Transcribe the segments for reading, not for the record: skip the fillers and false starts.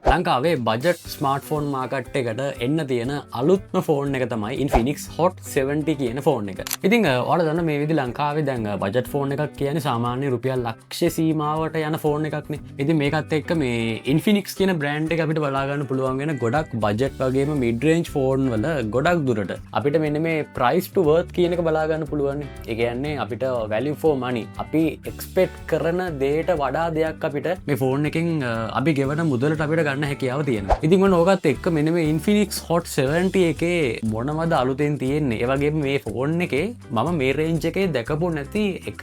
ලංකාවේ budget smartphone market එකට එන්න තියෙන අලුත්ම ෆෝන් එක තමයි Infinix Hot 70 කියන ෆෝන් එක. ඉතින් ඔයාලා දන්න මේ විදි ලංකාවේ දැන් බජට් ෆෝන් එකක් කියන්නේ සාමාන්‍ය රුපියල් ලක්ෂ සීමාවට යන ෆෝන් එකක්නේ. ඉතින් මේකත් එක්ක මේ Infinix කියන බ්‍රෑන්ඩ් එක අපිට බලා ගන්න පුළුවන් වෙන ගොඩක් බජට් වගේම මිඩ් රේන්ජ් ෆෝන් වල ගොඩක් දුරට අපිට මෙන්න මේ ප්‍රයිස් ටු වර්ත් කියන එක බලා ගන්න පුළුවන්. ඒ කියන්නේ අපිට වැලියු ෆෝ මනි, අපි එක්ස්පෙක්ට් කරන දේට වඩා දෙයක් අපිට මේ ෆෝන් එකෙන් අපි ගෙවන මුදලට අපිට ගන්න හැකියාව තියෙනවා. ඉතින් ඔන්න ඕකත් එක්ක මෙන්න මේ Infinix Hot 70 එකේ මොනවද අලුතෙන් තියෙන්නේ? ඒ වගේම මේ ෆෝන් එකේ මම මේ රේන්ජ් එකේ දැකපු නැති එක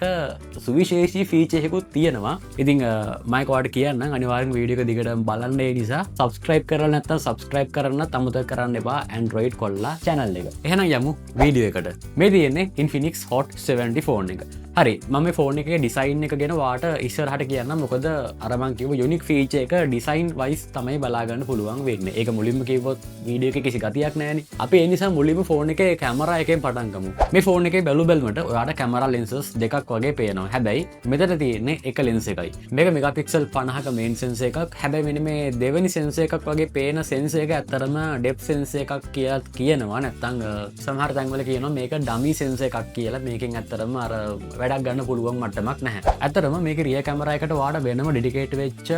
සුවිශේෂී ෆීචර් එකකුත් තියෙනවා. ඉතින් මම ඒක ඔයාලට කියන්නම්, අනිවාර්යෙන් වීඩියෝ එක දිගටම බලන්න. ඒ නිසා සබ්ස්ක්‍රයිබ් කරලා නැත්නම් සබ්ස්ක්‍රයිබ් කරන්නත් අමතක කරන්න එපා Android කොල්ලා channel එක. එහෙනම් යමු වීඩියෝ එකට. මේ තියෙන්නේ Infinix Hot 70 phone එක. හරි, මම මේ ෆෝන් එකේ ඩිසයින් එක ගැන ඔයාට ඉස්සරහට කියන්නම්. මොකද අර මං කිව්ව යුනික් ෆීචර් එක ඩිසයින් වයිස් තමයි බලා ගන්න පුළුවන් වෙන්නේ. ඒක මුලින්ම කිව්වොත් වීඩියෝ එකේ කිසි ගතියක් නෑනේ. අපි ඒ නිසා මුලින්ම ෆෝන් එකේ කැමරා එකෙන් පටන් ගමු. මේ ෆෝන් එකේ බැලු බැලමට ඔයාට කැමරා ලෙන්සස් දෙකක් වගේ පේනවා. හැබැයි මෙතන තියෙන්නේ එක ලෙන්ස් එකයි. මේක මෙගාපික්සල් 50ක මේන් සෙන්සර් එකක්. හැබැයි මෙන්න මේ දෙවෙනි සෙන්සර් එකක් වගේ පේන සෙන්සර් එක ඇත්තටම ඩෙප්ත් සෙන්සර් එකක් කියලා කියනවා. නැත්තම් සමහර තැන්වල කියනවා මේක ඩමි සෙන්සර් එකක් කියලා. මේකෙන් ඇත්තටම අර වැඩක් ගන්න පුළුවන් මට්ටමක් නැහැ. ඇත්තටම මේක රියර් කැමරා එකට ඔයාට වෙනම ඩෙඩිකේට් වෙච්ච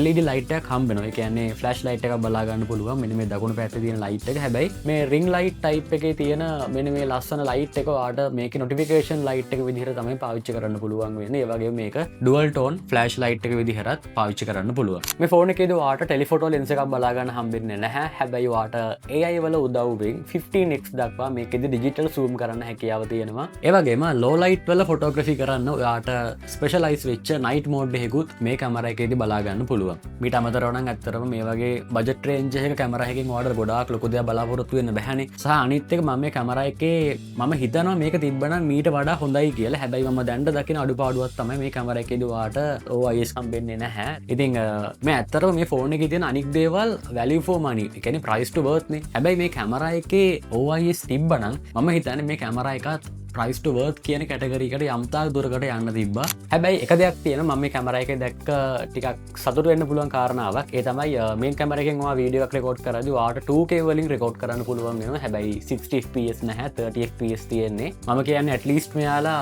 LED light එකක් හම්බ වෙනවා. ඒ කියන්නේ ෆ්ලෑෂ් ලයිට් එකක් බලා ගන්න පුළුවන් මෙන්න මේ දකුණු පැත්තේ තියෙන ලයිට් එක. හැබැයි මේ රින්ග් ලයිට් ටයිප් එකේ තියෙන මෙන්න මේ ලස්සන ලයිට් එක ඔයාට මේකේ නොටිෆිකේෂන් ලයිට් එක විදිහට තමයි පාවිච්චි කරන්න පුළුවන් වෙන්නේ. ඒ වගේම මේක ඩුවල් ටෝන් ෆ්ලෑෂ් ලයිට් එක විදිහටත් පාවිච්චි කරන්න පුළුවන්. මේ ෆෝන් එකේදී ඔයාට ටෙලිෆොටෝ ලෙන්ස් එකක් බලා ගන්න හම්බෙන්නේ නැහැ. හැබැයි ඔයාට AI වල උදව්වෙන් 15x දක්වා මේකෙදි ඩිජිටල් සූම් කරන්න හැකියාව තියෙනවා. ඒ වගේම ලෝ ලයිට් වල ෆොටෝග්‍රැෆි කරන්න ඔයාට ස්පෙෂලයිස් වෙච්ච නයිට් මෝඩ් එකකුත් මේ කැමරා එකේදී බලා ගන්න පුළුවන්. මීට අමතරව නම් ඇත්තටම මේ වගේ බජට් රේන්ජ් එකක කැමරා එකකින් ඔයාලට ගොඩාක් ලොකු දෙයක් බලාපොරොත්තු වෙන්න බැහැනේ. සහ අනිත් එක, මම මේ කැමරා එකේ මම හිතනවා මේක තිබ්බනම් මීට වඩා හොඳයි කියලා. හැබැයි මම දැන්ට දකින අඩුපාඩුවක් තමයි මේ කැමරා එකේදී ඔයාට OIS හම්බෙන්නේ නැහැ. ඉතින් මේ ඇත්තටම මේ ෆෝන් එකේ තියෙන අනික් දේවල් වැලියු ෆෝ මනි. ඒ කියන්නේ ප්‍රයිස් ටු වර්ත් නේ. හැබැයි මේ කැමරා එකේ OIS තිබ්බනම් මම හිතන්නේ මේ කැමරා එකත් ප්‍රයිස් ටු වර්ත් කියන කැටගරි එකට යම් තාක් දුරකට යන්න තිබ්බා. හැබැයි එක දෙයක් තියෙනවා, මම මේ කැමරා එකේ දැක්ක ටිකක් සතුටු වෙන්න පුළුවන් කාරණාවක්. ඒ තමයි මේන් කැමරා එකෙන් ඔයා වීඩියෝ එකක් රෙකෝඩ් කරද්දී ඔයාට 2K වලින් රෙකෝඩ් කරන්න පුළුවන් වෙනවා. හැබැයි 60 fps නැහැ, 30 fps තියෙන්නේ. මම කියන්නේ ඇට් ලීස්ට් මෙයාලා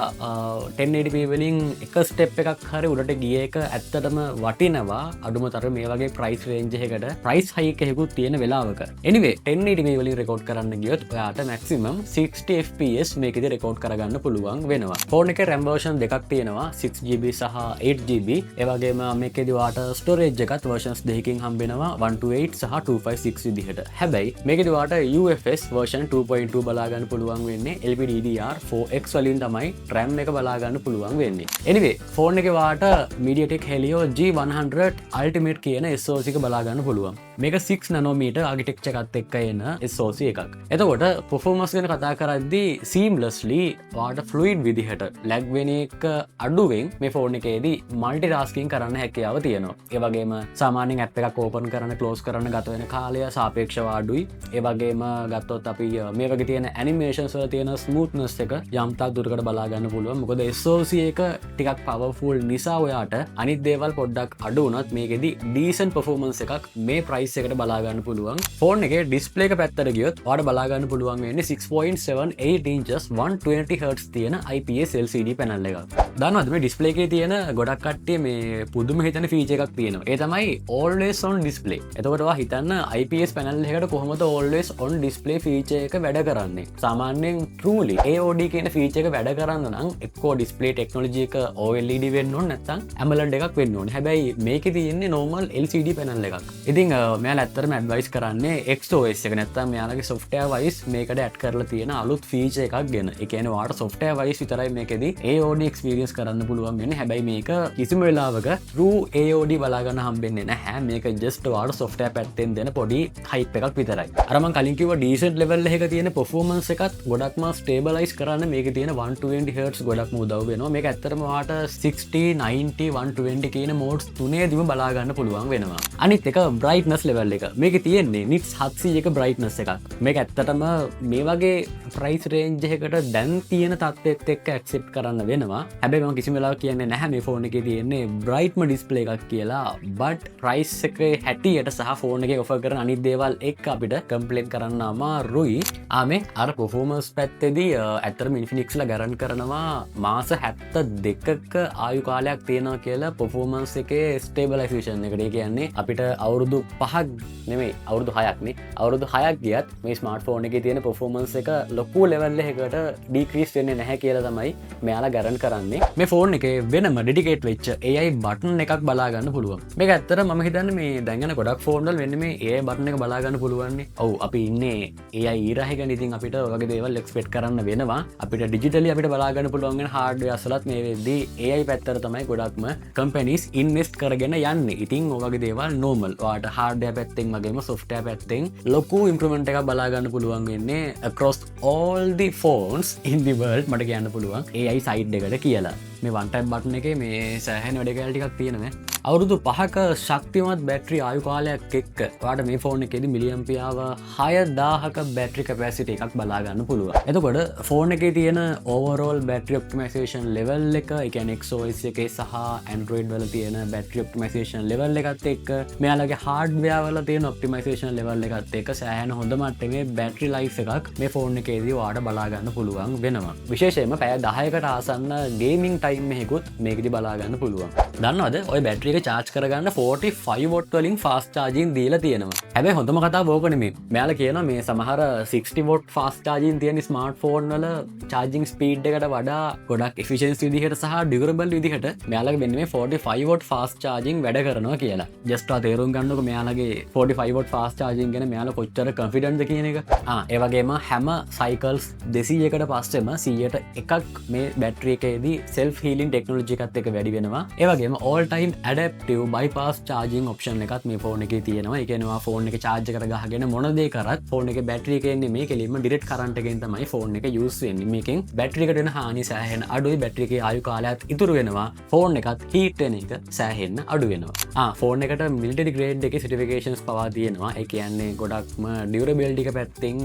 1080p වලින් එක ස්ටෙප් එකක් හරි උඩට ගිය එක ඇත්තටම වටිනවා. අඩුම තරමේ මේ වගේ ප්‍රයිස් රේන්ජ් එකකට ප්‍රයිස් හයික් එකකුත් තියෙන වෙලාවක. එනිවේ, 1080p වලින් රෙකෝඩ් කරන්න ගියොත් ඔයාට මැක්සිමම් 60 fps මේකෙදි රෙකෝඩ් කරගන්න පුළුවන් වෙනවා. ෆෝන් එකේ RAM version දෙකක් තියෙනවා, 6 GB සහ 8 GB. ඒ වගේම මේකෙදි ඔයාට ස්ටෝරේජ් එකත් වර්ෂන්ස් දෙකකින් හම්බෙනවා, 128 සහ 256 විදිහට. හැබැයි මේකෙදි ඔයාට UFS version 2.2 බලා ගන්න පුළුවන් වෙන්නේ. LPDDR4X වලින් තමයි RAM එක බලා ගන්න පුළුවන් වෙන්නේ. එනිවේ, ෆෝන් එකේ ඔයාට MediaTek Helio G100 Ultimate කියන SoC එක බලා ගන්න පුළුවන්. මේක 6 nanometer architecture එකත් එක්ක එන SoC එකක්. එතකොට performance ගැන කතා කරද්දී seamlessly ඔයාට ෆ්ලුයිඩ් විදිහට ලැග් වෙන එක අඩුවෙන් මේ ෆෝන් එකේදී මල්ටි ටාස්කින් කරන්න හැකියාව තියෙනවා. ඒ වගේම සාමාන්‍යයෙන් ඇප් එකක් ඕපන් කරන්න, ක්ලෝස් කරන්න ගත වෙන කාලය සාපේක්ෂව අඩුයි. ඒ වගේම ගත්තොත් අපි මේ වගේ තියෙන ඇනිමේෂන්ස් වල තියෙන ස්මූත්නස් එක යම් තාක් දුරකට බලා ගන්න පුළුවන්. මොකද SoC එක ටිකක් පවර්ෆුල් නිසා ඔයාට අනිත් දේවල් පොඩ්ඩක් අඩු වුණත් මේකෙදි ඩීසන්ට් පර්ෆෝමන්ස් එකක් මේ ප්‍රයිස් එකට බලා ගන්න පුළුවන්. ෆෝන් එකේ ඩිස්ප්ලේ එක පැත්තට ගියොත් ඔයාට බලා ගන්න පුළුවන් වෙන්නේ 6.78 inches 120 Hz තියෙන IPS LCD panel එකක්. දන්නවද මේ ඩිස්ප්ලේ එකේ තියෙන ගොඩක් කට්ටිය මේ පුදුම හිතන ෆීචර් එකක් තියෙනවා. ඒ තමයි always on display. එතකොට ඔයා හිතන්න IPS panel එකකට කොහොමද always on display feature එක වැඩ කරන්නේ? සාමාන්‍යයෙන් truly AOD කියන ෆීචර් එක වැඩ කරන්න නම් එක්කෝ ඩිස්ප්ලේ ටෙක්නොලොජි එක OLED වෙන්න ඕන, නැත්නම් AMOLED එකක් වෙන්න ඕනේ. හැබැයි මේකේ තියෙන්නේ normal LCD panel එකක්. ඉතින් මෙයාලා ඇත්තටම ඇඩ්වයිස් කරන්නේ XOS එක නැත්නම් මෙයාලගේ software wise මේකට ඇඩ් කරලා තියෙන අලුත් ෆීචර් එකක් ගැන. ඒ කියන්නේ ඔයාට software wise විතරයි මේකෙදි AOD experience කරන්න පුළුවන් වෙන්නේ. හැබැයි මේක කිසිම වෙලාවක true AOD බලා ගන්න හම්බෙන්නේ නැහැ. මේක just ඔයාට software පැත්තෙන් දෙන පොඩි හයිප් එකක් විතරයි. අර මං කලින් කිව්ව ඩීසන්ට් ලෙවල් එකක තියෙන පර්ෆෝමන්ස් එකත් ගොඩක්ම ස්ටේබලයිස් කරන්න මේකේ තියෙන 120 Hz ගොඩක්ම උදව් වෙනවා. මේක ඇත්තටම ඔයාට 60, 90, 120 කියන මෝඩ්ස් තුනේදීම බලා ගන්න පුළුවන් වෙනවා. අනිත් එක බ්‍රයිට්නස් ලෙවල් එක. මේකේ තියෙන්නේ නිට්ස් 700ක බ්‍රයිට්නස් එකක්. මේක ඇත්තටම මේ වගේ ප්‍රයිස් රේන්ජ් එකකට දැන් දැන් තියෙන තත්ත්වෙත් එක්ක ඇක්සෙප්ට් කරන්න වෙනවා. හැබැයි මම කිසිම වෙලාවක කියන්නේ නැහැ මේ ෆෝන් එකේ තියෙන්නේ බ්‍රයිට්ම ඩිස්ප්ලේ එකක් කියලා. බට් ප්‍රයිස් එකේ හැටියට සහ ෆෝන් එකේ ඔෆර් කරන අනිත් දේවල් එක්ක අපිට කම්ප්ලේන් කරන්න අමාරුයි. ආ, මේ අර පර්ෆෝමන්ස් පැත්තේදී ඇත්තටම Infinix ලා ගැරන්ටි කරනවා මාස 72ක ආයු කාලයක් තියෙනවා කියලා පර්ෆෝමන්ස් එකේ ස්ටේබලයිසේෂන් එකට. ඒ කියන්නේ අපිට අවුරුදු 5ක් නෙමෙයි, අවුරුදු 6ක් නේ. අවුරුදු 6ක් ගියත් මේ ස්මාර්ට්ෆෝන් එකේ තියෙන පර්ෆෝමන්ස් එක ලොකු ලෙවල් එකකට ඩික්‍රීස් වෙන්නේ නැහැ කියලා තමයි මෙයාලා ගැරන්ටි කරන්නේ. මේ ෆෝන් එකේ වෙනම ඩෙඩිකේට් වෙච්ච AI button එකක් බලා ගන්න පුළුවන්. මේක ඇත්තට මම හිතන්නේ මේ දැන් යන ගොඩක් ෆෝන් වල වෙන්නේ මේ AI button එක බලා ගන්න පුළුවන් නේ. ඔව්, අපි ඉන්නේ AI ඊරා එකනේ. ඉතින් අපිට ඔය වගේ දේවල් එක්ස්පෙක්ට් කරන්න වෙනවා. අපිට ඩිජිටලි අපිට බලා ගන්න පුළුවන් වෙන හાર્ඩ්වෙයාර්ස් වලත් මේ වෙද්දී AI පැත්තට තමයි ගොඩක්ම කම්පැනිස් ඉන්වෙස්ට් කරගෙන යන්නේ. ඉතින් ඔය වගේ දේවල් නෝමල්. ඔයාට හાર્ඩ්වෙයාර් පැත්තෙන් වගේම සොෆ්ට්වෙයාර් පැත්තෙන් ලොකු ඉම්ප්‍රූව්මන්ට් එකක් බලා ගන්න පුළුවන් වෙන්නේ across all the phones in the world මට කියන්න පුළුවන් AI side එකට කියලා. මේ වන් ටැප් බටන් එකේ මේ සෑහෙන වැඩ කැලි ටිකක් තියෙනවා. අවුරුදු 5ක ශක්තිමත් බැටරි ආයු කාලයක් එක්ක ඔයාට මේ ෆෝන් එකේදී මිලිඇම්පියර් 6000ක බැටරි කැපැසිටි එකක් බලා ගන්න පුළුවන්. එතකොට ෆෝන් එකේ තියෙන ඕවරෝල් බැටරි ඔප්ටිමයිසේෂන් ලෙවල් එක, ඒ කියන්නේ XOS එකේ සහ Android වල තියෙන බැටරි ඔප්ටිමයිසේෂන් ලෙවල් එකත් එක්ක, මෙයාලගේ හાર્ඩ්වෙයාර් වල තියෙන ඔප්ටිමයිසේෂන් ලෙවල් එකත් එක්ක සෑහෙන හොඳ මට්ටමේ බැටරි ලයිෆ් එකක් මේ ෆෝන් එකේදී ඔයාට බලා ගන්න පුළුවන් වෙනවා. විශේෂයෙන්ම පැය 10කට ආසන්න ගේමින් ටයිම් එකකුත් මේකෙදි බලා ගන්න පුළුවන්. දන්නවද ඔය බැටරි එක චාර්ජ් කරගන්න 45 වොට් වලින් ෆාස්ට් චාර්ජින් දීලා තියෙනවා. හැබැයි හොඳම කතාව ඕක නෙමෙයි. මෙයාලා කියනවා මේ සමහර 60 වොට් ෆාස්ට් චාර්ජින් තියෙන ස්මාර්ට්ෆෝන් වල චාර්ජින් ස්පීඩ් එකට වඩා ගොඩක් එෆිෂියන්සි විදිහට සහ ඩියුරබල් විදිහට මෙයාලගේ මෙන්න මේ 45 වොට් ෆාස්ට් චාර්ජින් වැඩ කරනවා කියලා. ජස්ට් ඔයා තේරුම් ගන්නකො මෙයාලගේ 45 වොට් ෆාස්ට් චාර්ජින් ගැන මෙයාලා කොච්චර කොන්ෆිඩන්ට්ද කියන එක. ආ, ඒ වගේම හැම සයිකල්ස් 200කට පස්සෙම 100ට එකක් මේ බැටරි එකේදී සෙල්ෆ් හීලින් ටෙක්නොලොජි එකත් එක්ක වැඩි වෙනවා. ඒ වගේම all time adaptive bypass charging option එකත් මේ ෆෝන් එකේ තියෙනවා. ඒ කියන්නේ ඔයා ෆෝන් එක චාර්ජ් එකට ගහගෙන මොන දේ කරත් ෆෝන් එකේ බැටරි එකෙන් නෙමෙයි, කෙලින්ම ඩිරෙක්ට් කරන්ට් එකෙන් තමයි ෆෝන් එක යූස් වෙන්නේ. මේකෙන් බැටරි එකට වෙන හානි සෑහෙන අඩුයි, බැටරි එකේ ආයු කාලයත් ඉතුරු වෙනවා, ෆෝන් එකත් හීට් වෙන එක සෑහෙන්න අඩු වෙනවා. ආ, ෆෝන් එකට මිලිටරි ග්‍රේඩ් එකේ සර්ටිෆිකේෂන්ස් පවා තියෙනවා. ඒ කියන්නේ ගොඩක්ම ඩියුරබිලිටි එක පැත්තෙන්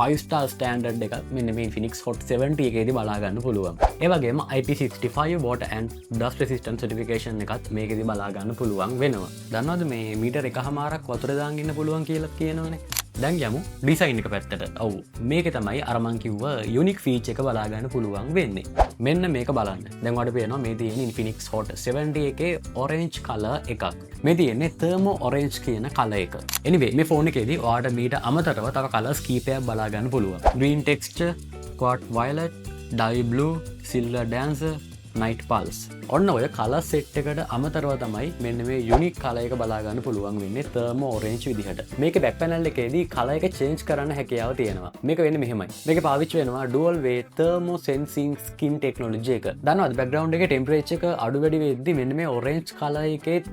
5 star standard එකක් මෙන්න මේ Infinix Hot 70 එකේදී බලා ගන්න පුළුවන්. ඒ වගේම IP65 water and dust resistant certification එකත් මේකෙදි බලා ගන්න පුළුවන් වෙනවා. දන්නවද මේ මීටර් එකහමාරක් වතුර දාන් ඉන්න පුළුවන් කියලා කියනවනේ. දැන් යමු ඩිසයින් එක පැත්තට. ඔව්, මේකේ තමයි අර මං කිව්ව යුනික් ෆීචර් එක බලා ගන්න පුළුවන් වෙන්නේ. මෙන්න මේක බලන්න. දැන් ඔයාලට පේනවා මේ තියෙන Infinix Hot 70 එකේ ඔරෙන්ජ් කලර් එකක්. මේ තියෙන්නේ තර්මෝ ඔරෙන්ජ් කියන කලර් එක. එනිවේ, මේ ෆෝන් එකේදී ඔයාලට මීට අමතරව තව කලර්ස් කීපයක් බලා ගන්න පුළුවන්. Green texture, quartz violet, dye blue, silver dancer, night pulse. ඔන්න ඔය කලර් සෙට් එකට අමතරව තමයි මෙන්න මේ යුනික් කලර් එක බලා ගන්න පුළුවන් වෙන්නේ තර්මෝ ඔරෙන්ජ් විදිහට. මේකේ බැක් පැනල් එකේදී කලර් එක චේන්ජ් කරන්න හැකියාව තියෙනවා. මේක වෙන්නේ මෙහෙමයි. මේක පාවිච්චි වෙනවා dual way thermo sensing skin technology එක. දන්නවද බැක්ග්‍රවුන්ඩ් එකේ ටෙම්පරේචර් එක අඩු වැඩි වෙද්දි මෙන්න මේ ඔරෙන්ජ් කලර් එකේත්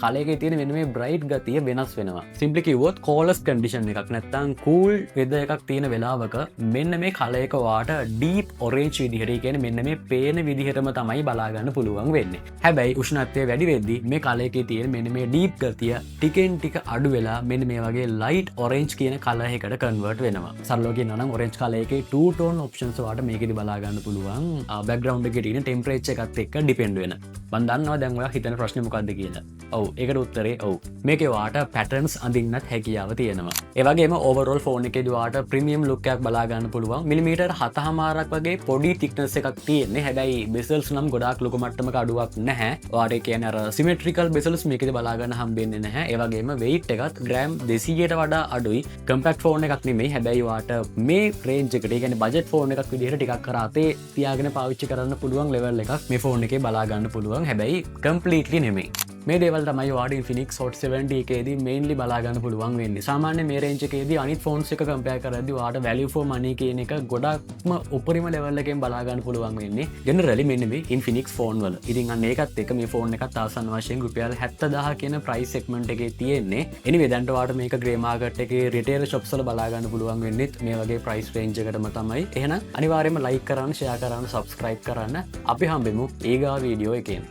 කලර් එකේ තියෙන මෙන්න මේ බ්‍රයිට් ගතිය වෙනස් වෙනවා. සිම්ප්ලි කිව්වොත් කෝලස්ට් කන්ඩිෂන් එකක් නැත්තම් කූල් වෙදර් එකක් තියෙන වෙලාවක මෙන්න මේ කලර් එක ඔයාට ඩීප් ඔරෙන්ජ් විදිහට, ඒ කියන්නේ මෙන්න මේ පේන විදිහටම තමයි බලා ගන්න පුළුවන් වෙන්නේ. හැබැයි උෂ්ණත්වය වැඩි වෙද්දි මේ කලර් එකේ තියෙන මෙන්න මේ ඩීප් ගතිය ටිකෙන් ටික අඩු වෙලා මෙන්න මේ වගේ ලයිට් ඔරෙන්ජ් කියන කලර් එකකට කන්වර්ට් වෙනවා. සරලව කියනවා නම් ඔරෙන්ජ් කලර් එකේ ටූ ටෝන් ඔප්ෂන්ස් ඔයාලට මේකෙදි බලා ගන්න පුළුවන්. බැක්ග්‍රවුන්ඩ් එකේ තියෙන ටෙම්පරේචර් එකත් එක්ක ඩිපෙන්ඩ් වෙන. මං දන්නවා දැන් ඔයා හිතන ප්‍රශ්නේ මොකද්ද කියලා. ඔව්, ඒකට උත්තරේ ඔව්. මේකේ ඔයාට පැටර්න්ස් අඳින්නත් හැකියාව තියෙනවා. ඒ වගේම ඕවරෝල් ෆෝන් එකේදී ඔයාට ප්‍රීමියම් ලුක් එකක් බලා ගන්න පුළුවන්. මිලිමීටර් 7.5ක් වගේ පොඩි තික්නස් එකක් තියෙන්නේ. හැබැයි බෙසල්ස් නම් ගොඩාක් ලොකු මට්ටමක අඩුවක් නැහැ. ඔයාට ඒ කියන්නේ අර සිමෙට්‍රිකල් බෙසල්ස් මේකේදී බලා ගන්න හම්බෙන්නේ නැහැ. ඒ වගේම වෙයිට් එකත් ග්‍රෑම් 200ට වඩා අඩුයි. කම්පැක්ට් ෆෝන් එකක් නෙමෙයි. හැබැයි ඔයාට මේ රේන්ජ් එකට, ඒ කියන්නේ බජට් ෆෝන් එකක් විදිහට ටිකක් අර අතේ තියාගෙන පාවිච්චි කරන්න පුළුවන් ලෙවල් එකක් මේ ෆෝන් එකේ බලා ගන්න පුළුවන්. හැබැයි කම්ප්ලීට්ලි නෙමෙයි. මේ දේවල් තමයි ඔයාට Infinix Hot 70 එකේදී මේන්ලි බලා ගන්න පුළුවන් වෙන්නේ. සාමාන්‍ය මේ රේන්ජ් එකේදී අනිත් ෆෝන්ස් එක කම්පෙයාර් කරද්දී ඔයාට වැලියු ෆෝ මනි කියන එක ගොඩක්ම උපරිම ලෙවල් එකෙන් බලා ගන්න පුළුවන් වෙන්නේ ජෙනරලි මෙන්න මේ Infinix phone වල. ඉතින් අන්න ඒකත් එක්ක මේ ෆෝන් එකත් ආසන්න වශයෙන් රුපියල් 70,000 කියන ප්‍රයිස් සෙග්මන්ට් එකේ තියෙන්නේ. එනිවේ, දැන්ට ඔයාට මේක ග්‍රේ මාකට් එකේ රිටේල් ෂොප්ස් වල බලා ගන්න පුළුවන් වෙන්නේත් මේ වගේ ප්‍රයිස් රේන්ජ් එකටම තමයි. එහෙනම් අනිවාර්යයෙන්ම ලයික් කරන්න, ෂෙයා කරන්න, සබ්ස්ක්‍රයිබ් කරන්න. අපි හම්බෙමු ඊගා වීඩියෝ එකෙන්.